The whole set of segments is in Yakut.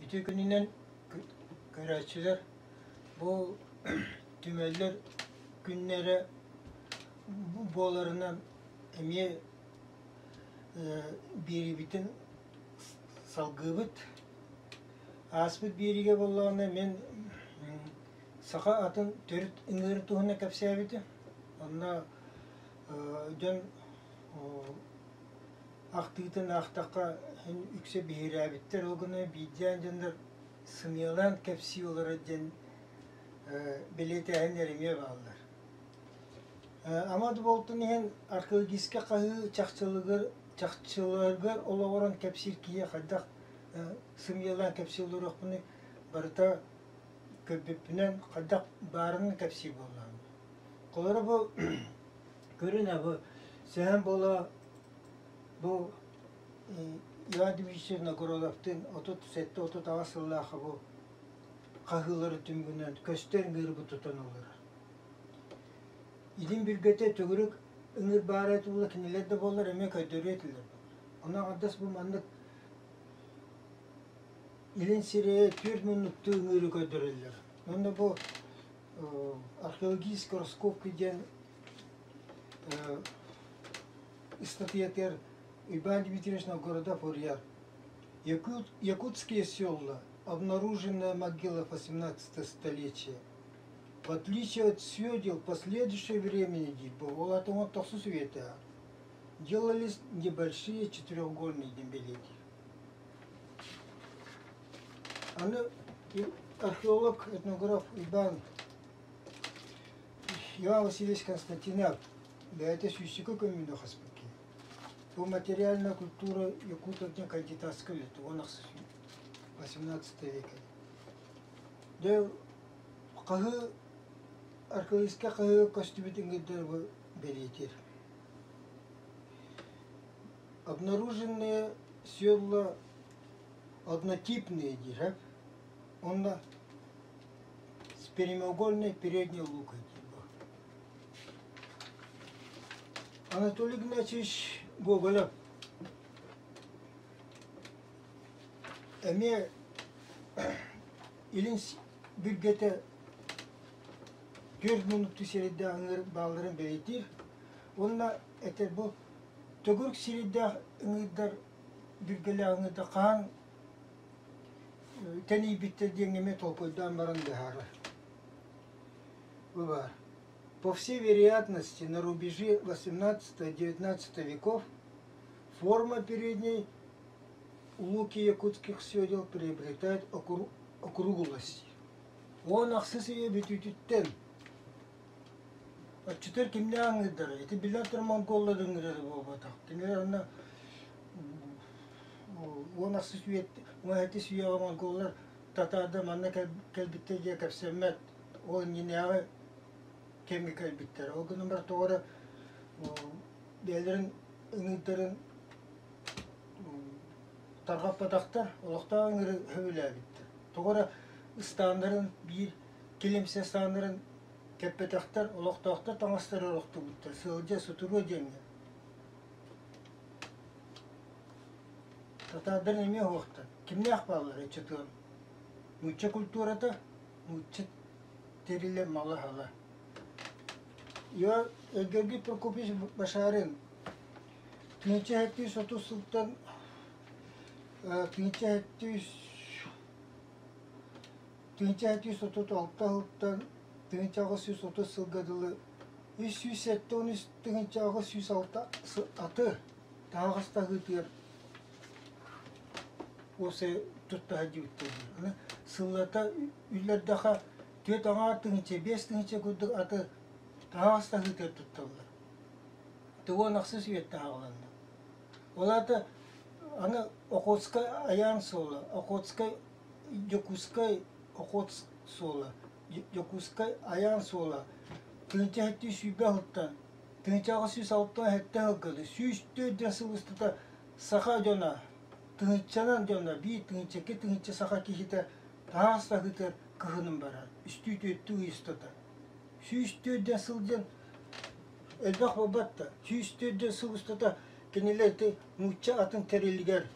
Ити күнүнэн көрөөччүлэр бу түмэллэр күннэрэ буоларынан эмиэ биэриибитин салгыыбыт. Ааспыт биэриигэ буоллаҕына мин саха атын төрүт ыҥыырын туһунан кэпсээбитим. Онно дьон ахтыытын аахтахха син үксэ биһирээбиттэр, ол гынан биирдээн дьоннор сымыйалаан кэпсии олорор диэн бэлиэтээһиннэр эмиэ бааллар. Ама да буолтун иһин археологическай хаһыы чахчылыгар чахчыларыгар олоҕуран кэпсиир киһи хайдах сымыйалаан кэпсии олоруохпунуй, барыта көрбүппүнэн хайдах баарынан кэпсиир буоллаҕым. Холобура бу көрүн бу сэһэн буола бу Иван Дмитриевич Новгородовтыын 37-38 сыллаахха бу хаһыылары түмүгүнэн көстөр ыҥыырбы тутан олорор. Илин бүргэтэ төгүрүк ыҥыыр баара этэ кинилэр да буоллар эмиэ көрдөрүө этилэр. Онон аҥардас бу маннык илин сирэйэ түөрт муннуктуу ыҥыыры көрдөрөллөр. Уонна бу археологические раскопки диэн ыстатыйатыгар Иван Дмитриевич Новгородов уруйар. Якутские села, обнаруженная могила XVIII столетия. В отличие от седел последующего времени, ол атын тохсус үйэтэ, делались небольшие четырехугольные дембелети. Аны археолог, этнограф Иван Иван Васильевич Константинов бэйэтэ сүүсчэкэ көмүүнү хаспыт киһи. Бу материальная культура якутов диэн кандидатскай үлэтэ уон ахсыс XVIII века. Дьэ хаһыы археологическай хаһыыга көстүбүт ыҥырдар бу бэлиэтиир. Обнаруженные села однотипные диир, онно с прямоугольной передней лукой Анатолий Игнатьевич Гоголев эмиэ илин бүргэтэ түөрт муннуктуу сирэйдээх ыҥыыр баалларын бэлиэтиир уонна этэр бу төгүрүк сирэйдээх ыҥыырдар бүргэлээх ыҥыырдар хаһан тэнийбиттэр диэҥҥэ эмиэ толкуйдаан баран быһаарар. Бу баар. По всей вероятности, на рубеже XVIII-XIX веков форма передней луки якутских седел приобретает округлость. Уон ахсыс үйэ бүтүүтүттэн Отчутар кимнээх ыҥырдара? Ити биллэн турар монголлар ыҥырара буолбатах. Кинилэр онно уон ахсыс үйэ уон сэттис үйэҕэ монголлар татаардар манна кэлбиттэр диэн кэпсэммэт. Ол иннинээҕи кэмҥэ кэлбиттэр. Ол гынан баран тоҕо эрэ бэйэлэрин ыҥыырдарын тарҕаппатахтар, олохтоох ыҥыры сөбүлээбиттэр. Тоҕо эрэ ыстааннарын биир килимсэ ыстааннарын кэппэтэхтэр, олохтоохтор таҥастары олохтубуттар, сылдьа сутуруо диэҥҥэ. Татаардар эмиэ уһуохтар. Кимнээх бааллар ыччатыгар? Нуучча культурата, нуучча тэрилэ мала-сала. Я Георгий Прокопьевич Башарин тыһыынча сэттиис отут сылтан тыһыынча сэттиис тыһыынча сэттиис отут алта сылтан 1830 сылга дылы 373 806 аты таһаҕас таһыытыгар уопсай тутта сылдьыбыттар диир. Аны сыллата үллэрдэххэ түөрт аҥаар тыһыынча, биэс тыһыынча курдук аты таһаҕас таһыытыгар тутталлар. Уон ахсыс үйэттэн аҕаланна. Ол аата аны Охотскай айаан суола, Охотскай Дьокуускай Охотск суола, Дьокуускай айаан суола тыһыынча сэттиис сүүрбэ сылтан 1867 сылга 104 сыл устата саха дьоно тыһыынчанан дьоно биир тыһыынча икки тыһыынча саха киһитэ таһаас таһыытыгар кыһынын барар үстүү түөртүү ый устата 104 сылдьан элбэх буолбат да 104 сыл устата кинилэр ити нуучча атын тэрилигэр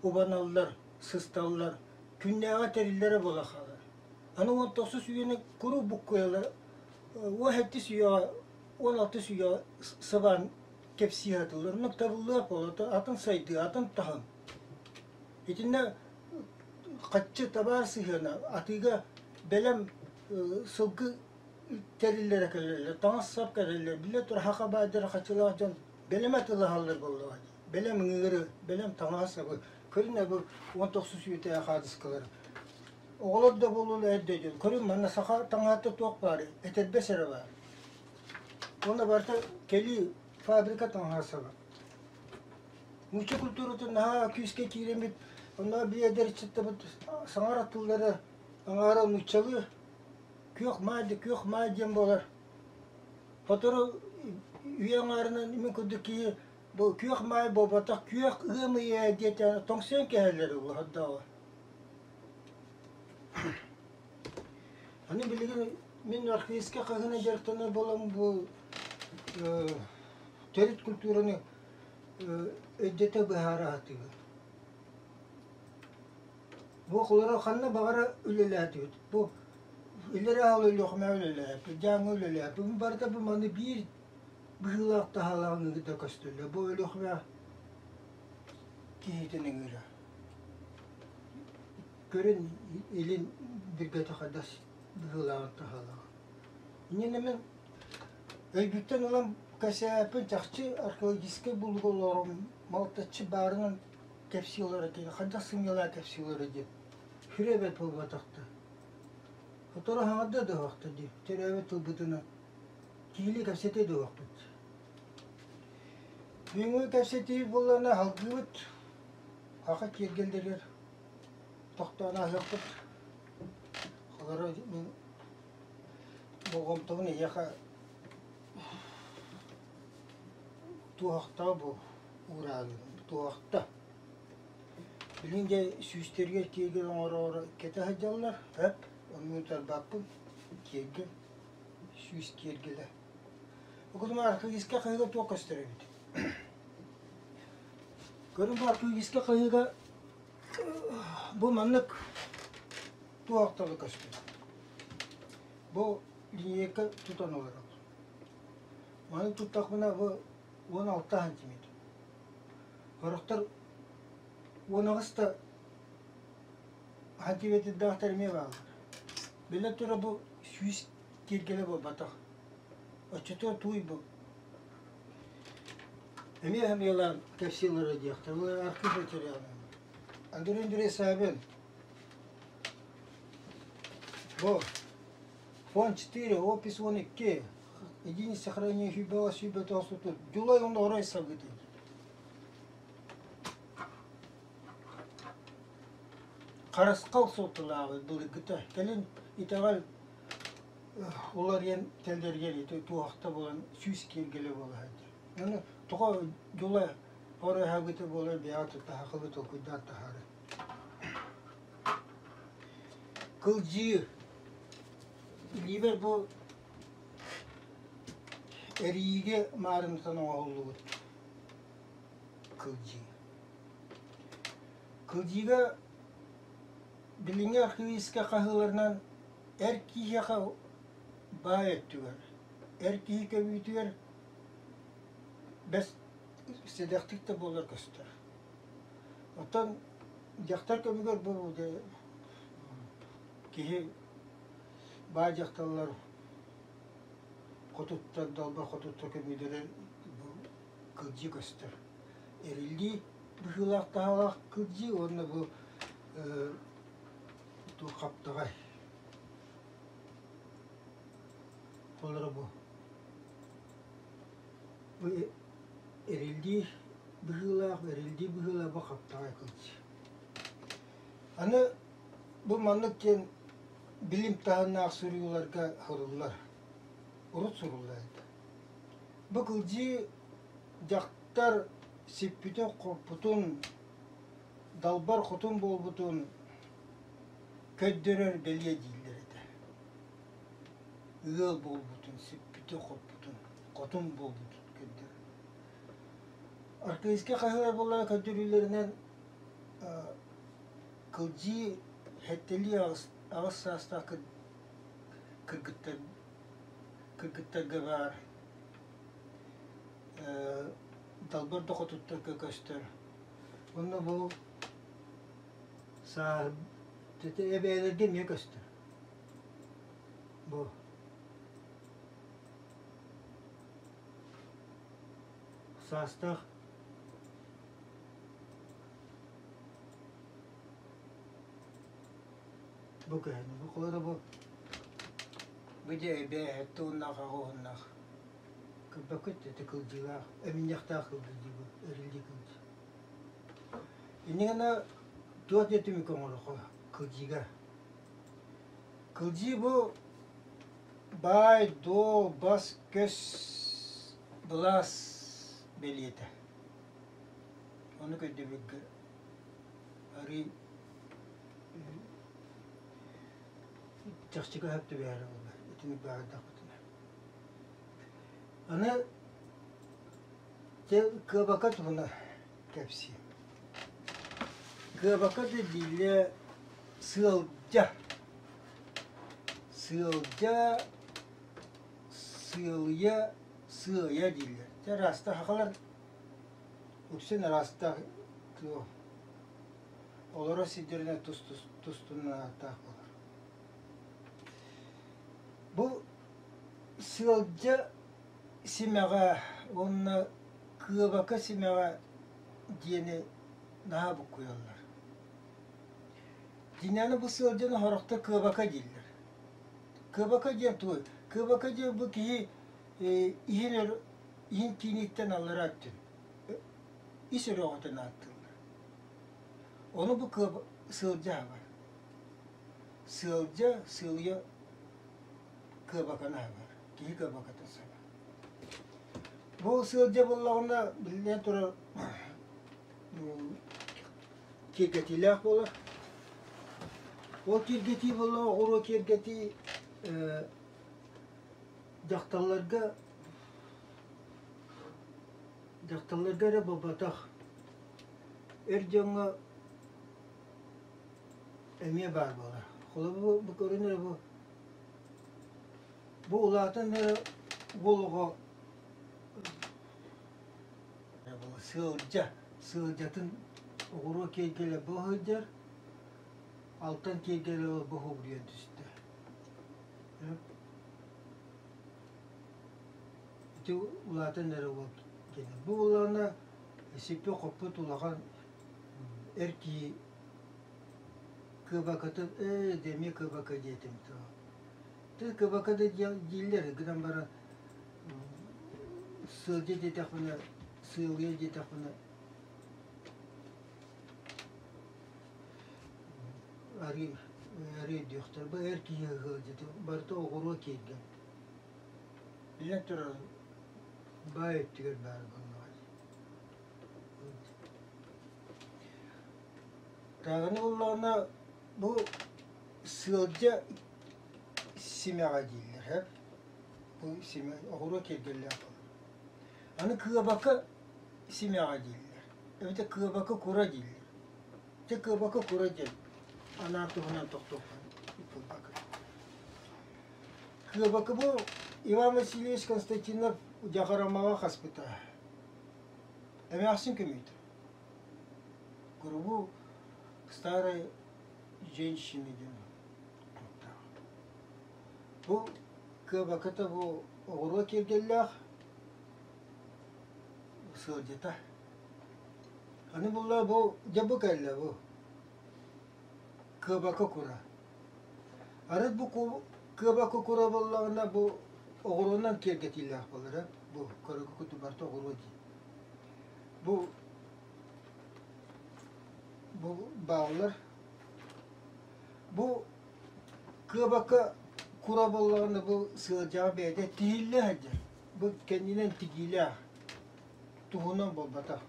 убаналлар сысталлар. күннээҕи тэриллэрэ буола хаалар. Аны 19 үйэни куруук буккуйаллар 17 үйэҕэ, 16 үйэҕэ сыбаан кэпсии сатыыллар. Оннук табыллыах буолла, атын сайдыы, атын таһым. Итиннэ хаччы табаар сыһыана атыыга бэлэм сылгы тэриллэрэ кэлэллэр, таҥас-сап кэлэллэр. Биллэ турар саха баайдара хаччылаах дьон бэлэм атыылаһаллар буоллаҕа дии. Бэлэм ыҥыыры, бэлэм таҥас-сабы. Көрүн бу 19 үйэтээҕи хаадыскалары. Оҕолор да буоллун эрдэ дьон. Көрүн манна саха таҥаһата туох баарый? Этэрбэс эрэ баар. Уонна барыта кэлии фабрика таҥаһа-саба. Нуучча культуратын наһаа күүскэ киирэммит, онно биэдэрчиттабыт саҥара тыллары аҥаара нууччалыы күөх маай да күөх маай диэн буолар. Сотору үйэ аҥаарынан мин курдук киһи бу күөх маай буолбатах күөх ыам ыйа диэтээн тоҥсуйан кэһэллэр уһардааҕы. Аны билигин мин архивистка хаһыына дьарыктанар буолан бу төрүт культураны өйдөтө быһаара сатыыбын. Бу оҕолоро ханна баҕара үлэлээтибит. Бу илэрэ аал Өлүөхүмэ үлэлээппит, Дьааҥы үлэлээппит. Бу барыта бу маны биир быһыылаах таһаалаах ыҥыырда көстөллөр. Бу Өлүөхүмэ киһитин ыҥыыра. Көрүн илин бүргэтэ хайдах быһыылааҕын таһаалааҕын. Иннинэ мин өйбүттэн ылан кэсээппин чахчы археологическай булууга олорон малтаччы баарынан кэпсии олорор киһи хайдах сымыйалаан кэпсии олорор диэн сүрэ бэрт буолбатахта. Сотору хаҥарда да уһахта дии, төрөөбүт тылбытынан киһилии кэпсэтиэ да уһахпыт. Бүгүҥҥү кэпсэтии буоллаҕына салгыыбыт аха киэргэллэригэр тохтоон ааһыахпыт. Олору мин болҕомтобун эйиэхэ туоһахтаҕа бу уураабын туоһахта. Билигин дьэ сүүстэригэр киэргэл оҥороору кэтэ сылдьаллар, эп, ону утарбаппын, киэргэл, сүүс киэргэлэ. Окутум архивистка хаһыыга туох көстөр эбит? Көрүҥ бу архивистка хаһыыга бу маннык туоһахталы көстөр. Бу линейка тутан олорор. Маны туттахпына бу 16 сантиметр. Сорохтор 18 да сантиметрдаахтар эмиэ бааллар. Биллэн турар бу сүүс киэргэлэ буолбатах. Оччотугар тууй бу. Эмиэ хамыйалаан кэпсииллэрэ диэхтэр. Бу архив материала. Андрей Андрей Савин. Бу Фонд 4, опись 12, единица хранения сүүрбэҕэ 199 Дьулай уонна орой сабыытын. Харысхал суолталааҕы былыргыта. Кэлин итэҕэл уларыйан кэлэригэр ити туоһахта буолан сүүс киэргэлэ буола сылдьар. Аны тоҕо Дьулай орой сабыыта буолар бэйэҕэ туттаһахылы толкуйдаан таһаарар. Кылдьыы илиибэр бу эрийиигэ маарынтан оҥоһуллубут кылдьыы. Кылдьыыга билиҥҥи архивистка хаһыыларынан эр киһиэхэ баай өттүгэр, эр киһи көмүүтүгэр бэс сэдэхтик да буолар көстөр. Оттон дьахтар көмүгэр бу киһи баай дьахталлар хотуттар далбар хотуттар көмүүлэрэ бу кылдьыы көстөр. Эриллии быһыылаах таһаалаах кылдьыы уонна бу туох хаптаҕай холоро бу Бу эриллии быһыылаах, эриллии быһыылаах бу хаптаҕай кылдьыы. Аны бу маннык диэн билим таһыннаах суруйууларга суруллар. Урут суруллар этэ. Бу кылдьыы дьахтар сиппитин-хоппутун, далбар хотун буолбутун көрдөрөр бэлиэ дииллэр этэ. Ыал буолбутун, сиппитин-хоппутун, хотун буолбутун көрдөрөр. Аркыыска хаһыа буолла көрдөрүүлэринэн кылдьыы. Сэттэлии аҕыс саастаах кыргыттар кыргыттарга баар далбар да хотуттарга көстөр. Онно бу сааһы эбээлэргэ эмиэ көстөр. Бу саастаах Бу күһүн бу холоро бу бу дьэ эбээ сэттэ уоннаах аҕа уоннаах көрбөккүт ити кылдьыылаах эминньэхтээх кылдьыы бу эриллии кылдьыы. Инньэ гына туох диэн түмүк оҥорохо кылдьыыга. Кылдьыы бу баай-дуол бас-көс былаас бэлиэтэ. Ону көрдөбүлгэ арыый чахчыга сөп түбэһэрэ буоллар итини баҕардахпытына. Аны дьэ кыабака туһунан кэпсиэм. Кыабака да дииллэ сыалдьа. Сыалдьа, сыалыйа, сыайа дииллэр. Дьэ араастаах сахалар үксүн араастаах туох олорор сирдэринэн тус-тустунан ааттаах буолар. Бу сыалдьа симэҕэ уонна кыабака симэҕэ диэни наһаа буккуйаллар. Дьиҥнээҕи бу сыалдьаны сорохтор кыабака дииллэр. Кыабака диэн тугуй? Кыабака диэн бу киһи иһин иһин кииниттэн аллараа өттүн ис өрөҕөтүн ааттыыллар. Ону бу сыалдьа аһабар. Сыалдьа, сыалыйа кыабаканы аһабар. Киһи кыабакатын саба. Бу сыалдьа буоллаҕына, биллэн турар, киэргэтиилээх буолар. Ол киэргэтии буолла оҕуруо киэргэтии дьахталларга дьахталларга эрэ буолбатах, эр дьоҥҥо эмиэ баар буолар. Холобур, бу көрүн эрэ бу бу улаатан эрэ уол оҕо сыалдьа, сыалдьатын оҕуруо киэргэлэ бу сылдьар, алтан киэргэлэ бу угуйан түстэ. Ити улаатан эрэ уол кэлэр. Бу буоллаҕына сиппит-хоппут улахан эр киһи кыабакатын ээ дьэ эмиэ кыабака диэтим Ты кыабака да дииллэр гынан баран сылдьа диэтэхпинэ сыалыйа диэтэхпинэ арыы арыы өйдүөхтэр бу эр киһи ыалдьыта барыта оҕуруо киэргэн Биллэн турар, баай өттүгэр баар буоллаҕа дии. Даҕаны буоллаҕына бу сыалдьа симэҕэ дииллэр һэ. Бу симэ оҕуруо киэргэллээх буолар. Аны кыабака симэҕэ дииллэр. Эбэтэр кыабака кура дииллэр. Дьэ кыабака кура диэн анаан туһунан тохтуохха кылбака. Кыабакыбы Иван Васильевич Константинов Дьахарамаҕа хаспыта. Эмээхсин көмүүтэ. Курубу старой женщины диэн ааттаах. Бу кыабаката бу оҕуруо киэргэллээх сылдьыта. Аны булла бу дьэ бу кэллэ бу кыабака кура. Арыт бу кыабака кура буоллаҕына бу оҕуруонан киэргэтиилээх буолара. Бу көрөгө курдук барыта оҕуруо дии. Бу бу бааллар. Бу кыабака кура буоллаҕына бу сыалдьаҕа бэйэтэ тиһиллэ сылдьар. Бу кэннинэн тигиилээх. Туһунан буолбатах.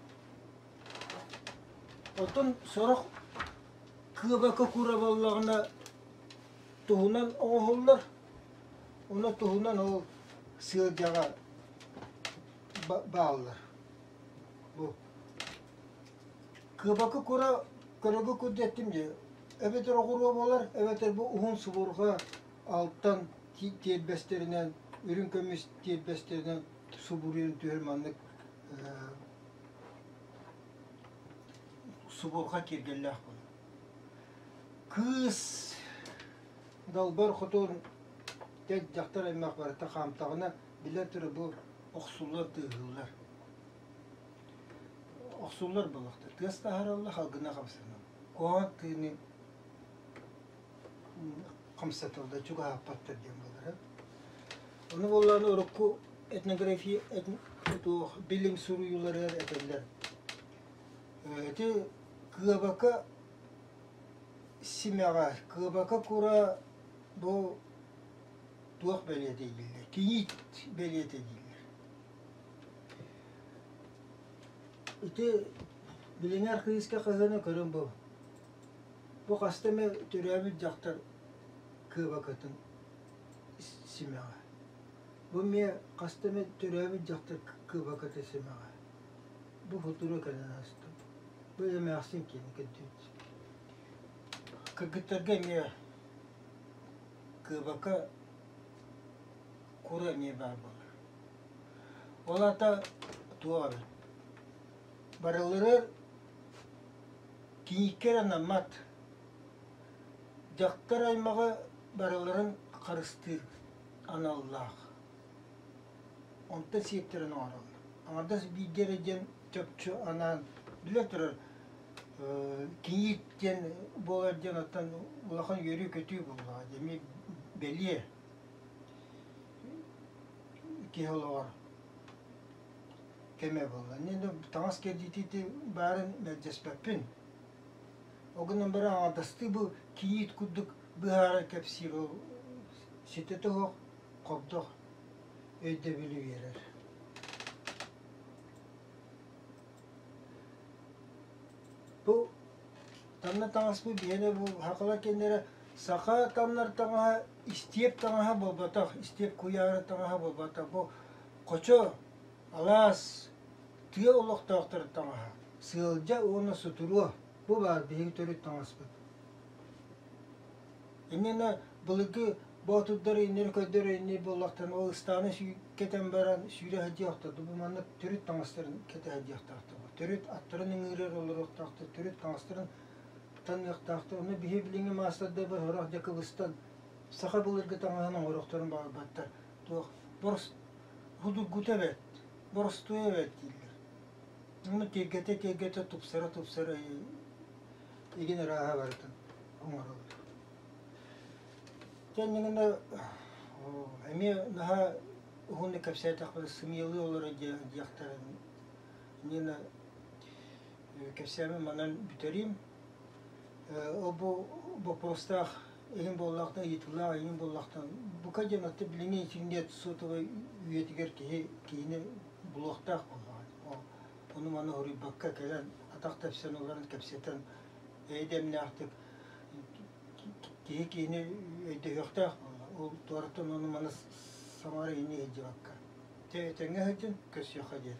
Оттон сорох кыабака кура буоллаҕына туһунан оҥоһуллар. Ону туһунан ол сыалдьаҕа бааллар. Бу кыабака кура көрөгө курдук эттим дии. Эбэтэр оҕуруо буолар, эбэтэр бу уһун субурҕа алтан тиэрбэстэринэн, үрүҥ көмүс тиэрбэстэринэн субуруйан түһэр маннык субурҕа киэргэллээх буолар. Кыыс далбар хотун дьахтар аймах барыта хаамтаҕына, билэн турар бу охсуллар тыаһыыллар. Охсуллар буолуохтар. Тыас таһаараллар, халгына хамсанар. Куһаҕан тыыны хамсаталлар, чугаһааппаттар диэн буолара. Ону буоллаҕына урукку этнография туох билим суруйууларыгар этэллэр. Ити кыабака симэҕэ, кыабака кура бу туох бэлиэтэ дииллэр? Кийиит бэлиэтэ дииллэр. Ити билиҥҥи архыыска хаһыаны көрөн бу. Бу хаста эмэ төрөөбүт дьахтар кыабакатын симэҕэ. Бу эмиэ хаста эмэ төрөөбүт дьахтар кыабаката симэҕэ. Бу футура кэлэн ааста. Бу эмээхсин киэнэ кэлдибит. Кыргыттарга эмиэ кыабака кура эмиэ баар буолар. Ол аата туох эбит? Барыларыгар кийииккэ эрэ анаммат. Дьахтар аймаҕы барыларын харыстыыр аналлаах. Онтон сиэптэрин оҥороллор. Аҥардас биирдэ эрэ диэн чопчу анаан билэ турар кийиит диэн буолар диэн оттон улахан үөрүү-көтүү буоллаҕа дии эмиэ бэлиэ киһи олоҕор кэмэ буолла. Инньэ таҥас кэрдиитэ баарын мэлдьэспэппин. Ол гынан баран аҥардастыы бу кийиит курдук быһааран кэпсиир ол ситэтэ суох хобдох өйдөбүлү биэрэр. Бу танна таҥаспыт биһиэнэ бу сахалар кэннэрэ саха таннар таҥаһа истиэп таҥаһа буолбатах, истиэп куйаара таҥаһа буолбатах. Бу хочо, алаас, тыа олохтоохторун таҥаһа. Сыалдьа уонна сутуруо бу баар биһиги төрүт таҥаспыт. Иннинэ былыргы боотурдар иннин көрдөр инни буоллахтарына ол ыстааны кэтэн баран сүүрэ сылдьыахтар бу маннык төрүт таҥастарын кэтэ сылдьыахтаахтар төрүт аттарын ыҥыырар олоруохтаахтар төрүт таҥастарын таныахтаахтар ону биһи билиҥҥи маастардарбыт сорох дьэ кыбыстан саха былыргы таҥаһын оҥоруохтарын баҕарбаттар туох судургута эбээт боростуой эбээт дииллэр ону тиэргэтэ тиэргэтэ тупсара тупсара игин ырааһа барытын оҥороллор. Кэннигинэ эмиэ наһаа уһуннук кэпсээтэхпинэ сымыйалыы олоро диэхтэрин Нина кэпсээмин манан бүтэриим. Ол бу боппуруостаах иһин буоллахтан ыйытыылаах иһин буоллахтан бука диэн аты билиҥҥи интернет сотовай үйэтигэр киһи киһини булуохтаах буоллаҕа. Ону маны хоруйбакка кэлэн атах тэпсэн олорон кэпсэтэн эйэ-дэмнээхтик киһи киһини өйдөһүөхтээх буолла. Ол туораттан ону маны саҥара иҥнэ сылдьыбакка. Тэҥҥэ сылдьан көрсүөххэ диэн.